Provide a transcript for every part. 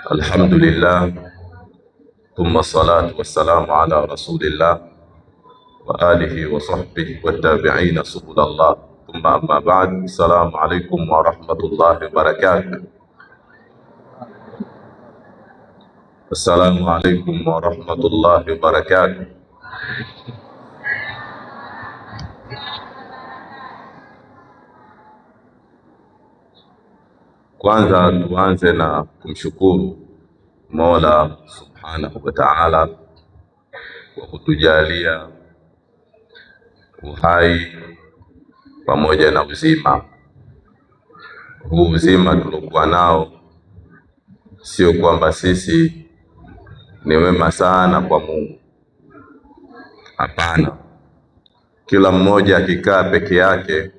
Alhamdulillah thumma salatu wassalamu ala rasulillah wa alihi wa sahbihi wattabi'ina subulallah thumma amma ba'd. Assalamu alaikum wa rahmatullahi wa barakatuh. Assalamu alaikum wa rahmatullahi wa barakatuh. Kwanza tuanze na kumshukuru Mola subhanahu wa ta'ala kwa kutujalia uhai pamoja na uzima. Huu uzima tuliokuwa nao sio kwamba sisi ni wema sana kwa Mungu, hapana. Kila mmoja akikaa peke yake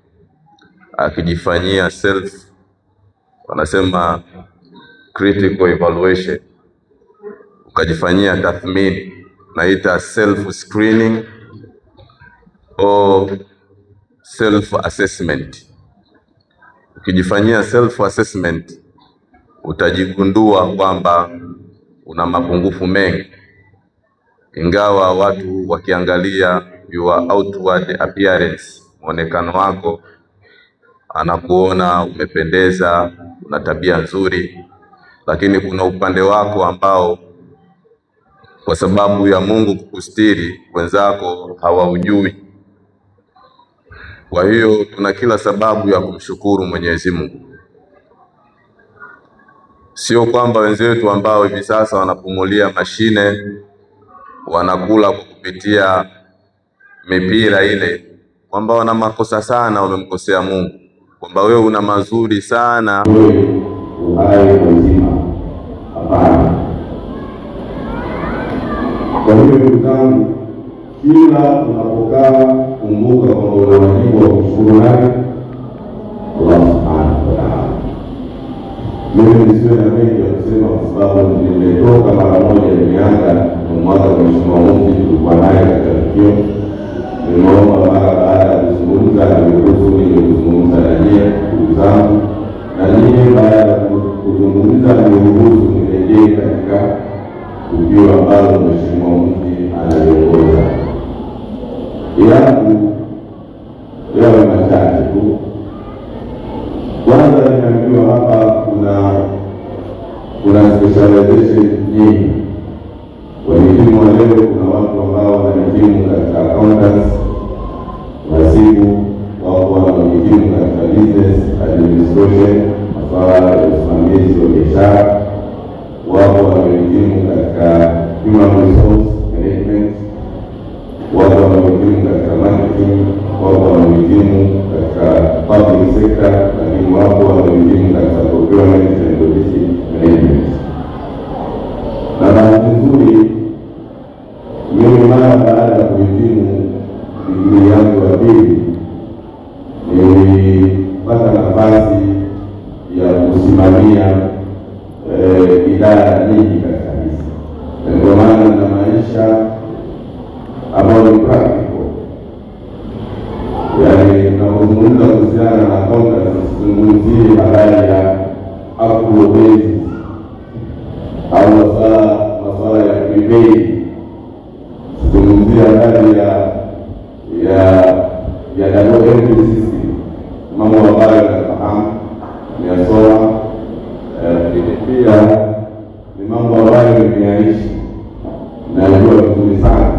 akijifanyia self, wanasema critical evaluation, ukajifanyia tathmini, naita self screening au self assessment. Ukijifanyia self assessment utajigundua kwamba una mapungufu mengi, ingawa watu wakiangalia your outward appearance, mwonekano wako, anakuona umependeza, una tabia nzuri, lakini kuna upande wako ambao kwa sababu ya Mungu kukustiri wenzako hawaujui. Kwa hiyo tuna kila sababu ya kumshukuru Mwenyezi Mungu. Sio kwamba wenzetu ambao hivi sasa wanapumulia mashine, wanakula kwa kupitia mipira ile, kwamba wana makosa sana, wamemkosea Mungu, kwamba wewe una mazuri sana, uhai uzima. Hapana. Kwa hiyo ndugu zangu, kila unapokaa kumbuka kwamba una wajibu wa kumshukuru nani? Allah subhanahu wa ta'ala. Mimi nisiwe na mengi ya kusema kwa sababu nimetoka mara moja, nimeanza mwaka Mheshimiwa Mufti, tulikuwa naye katika tukio. Nimeomba mara baada ya kuzungumza niruhusu nije kuzungumza na nyie ndugu zangu, na nyie baada ya kuzungumza niruhusu nirejee katika tukio ambalo Mheshimiwa Mufti analiongoza. Yangu yawe machache tu. Kwanza nimeambiwa hapa kuna specialization nyingi. Wahitimu wa leo, kuna watu ambao wanahitimu katika accountants, wahasibu, wako wanaohitimu katika business administration, masuala ya usimamizi wa biashara, wako wanaohitimu katika human resource management, wako wanaohitimu katika marketing, wako wanaohitimu katika public sector, lakini wako wanaohitimu katika procurement and logistics management. Na bahati nzuri mimi mara baada ya kuhitimu digrii yangu ya pili nilipata nafasi ya kusimamia idara nyingi katika hisi, na ndio maana na maisha ambayo ni practical. Yaani, tunapozungumza kuhusiana na accountancy, sizungumzie habari ya accrual basis au masuala ya prepaid, sizungumzie habari ya double entry system, mambo ambayo nafahamu nimeyasoma, lakini pia ni mambo ambayo nimeyaishi, najua vizuri sana,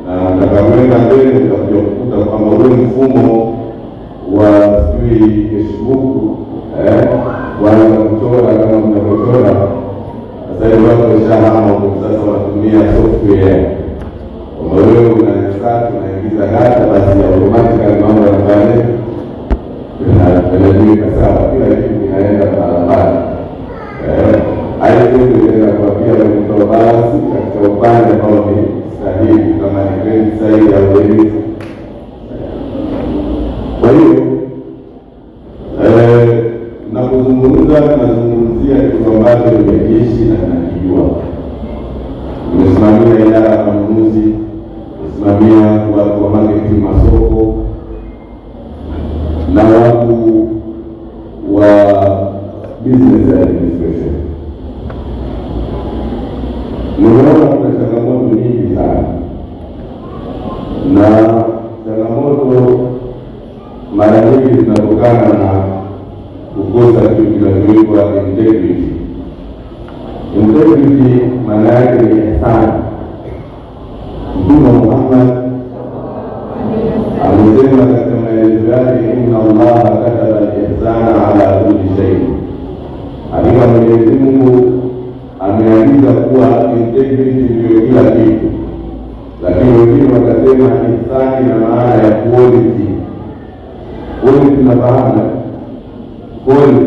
na nitakapoenda mbele nitakuja kukuta kwamba ule mfumo wa sijui cashbook kuanza kuchora kama mnavyochora sasa hivi, watu washahama huko, sasa wanatumia software kwamba wewe una start unaingiza data, basi automatically mambo yanafanya yanajiweka sawa, kila kitu kinaenda barabara. Aidha inaenda kuambia kutoa balance katika upande ambao ni sahihi, kama ni credit side au debit. Kwa hiyo napozungumza, nazungumzia kitu ambacho nimekiishi na nakijua. Nimesimamia idara ya manunuzi, nimesimamia watu wa marketing, masoko na watu wa business administration. maana yake ni ihsani. Mtume Muhammad amesema katika maelezo yake, inna Allaha kataba al-ihsana ala kulli shay, hakika Mwenyezi Mungu ameagiza kuwa integrity ndiyo kila kitu, lakini wengine wakasema ihsani na maana ya quality. Quality nafahamu quality,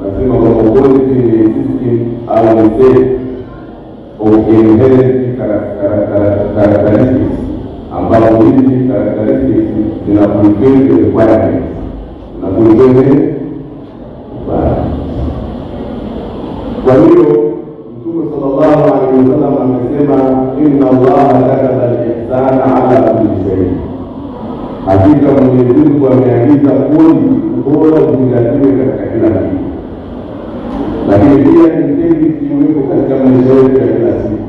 wanasema kwamba quality ni system au ni set of inherent characteristics, ambapo hizi characteristics zina fulfill the requirements, zina fulfill the requirements. Kwa hiyo Mtume sallallahu alaihi wasallam amesema, inna Allaha kataba al-ihsana ala kulli shay, hakika Mwenyezi Mungu ameagiza quality, ubora uzingatiwe katika kila kitu, lakini pia integrity iwepo katika maisha yetu ya kila siku.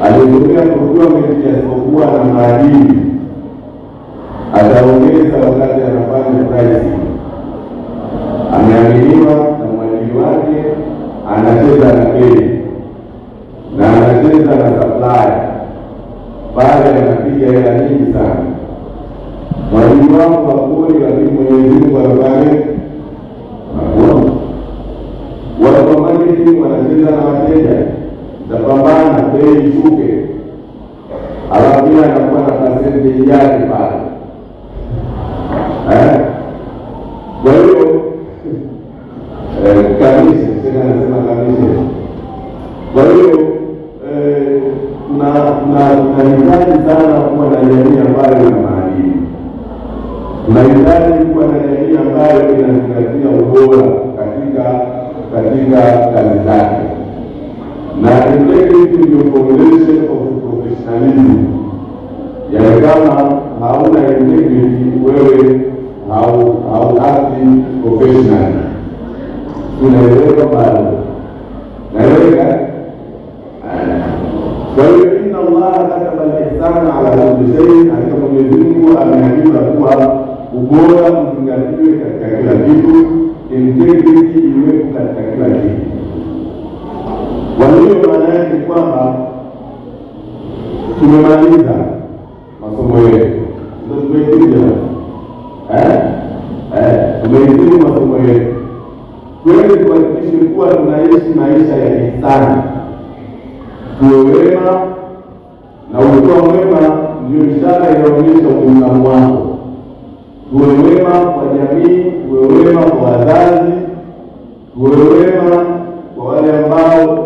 Aliyesomea procurement asipokuwa na maadili ataongeza wakati anafanya pricing. Ameaminiwa na mwajiri wake, anacheza na bei na anacheza na supply pale, anapiga hela nyingi sana. Mwajiri wako hakuli, lakini Mwenyezi Mungu anafanya anakuona. Watu wa marketing wanacheza na wateja, tapambana bei ishuke, alafu yeye anakuwa na percentage yake pale eh. Kwa hiyo commission, tena anasema commission. Kwa hiyo tunahitaji sana kuwa na jamii ambayo ina maadili, tunahitaji kuwa na jamii ambayo inazingatia ubora katika kazi zake, na integrity ndio foundation of professionalism. Yaani kama hauna integrity wewe hau act professionally. Tunaeleweka bado? Naeleweka? Kwa hiyo inna Allaha kataba al-ihsana ala kulli shay, hakika Mwenyezi Mungu ameagiza kuwa ubora uzingatiwe katika kila kitu, integrity iwepo katika kila kitu. Kwa hiyo maana yake ni kwamba tumemaliza masomo yetu, ndio tumehitimu jamani, eh tumehitimu masomo yetu. Twende tuhakikishe kuwa tunaishi maisha ya ihsani, tuwe wema, na ukiwa mwema ndio ishara inaonyesha uislamu wako. Tuwe wema kwa jamii, tuwe wema kwa wazazi, tuwe wema kwa wale ambao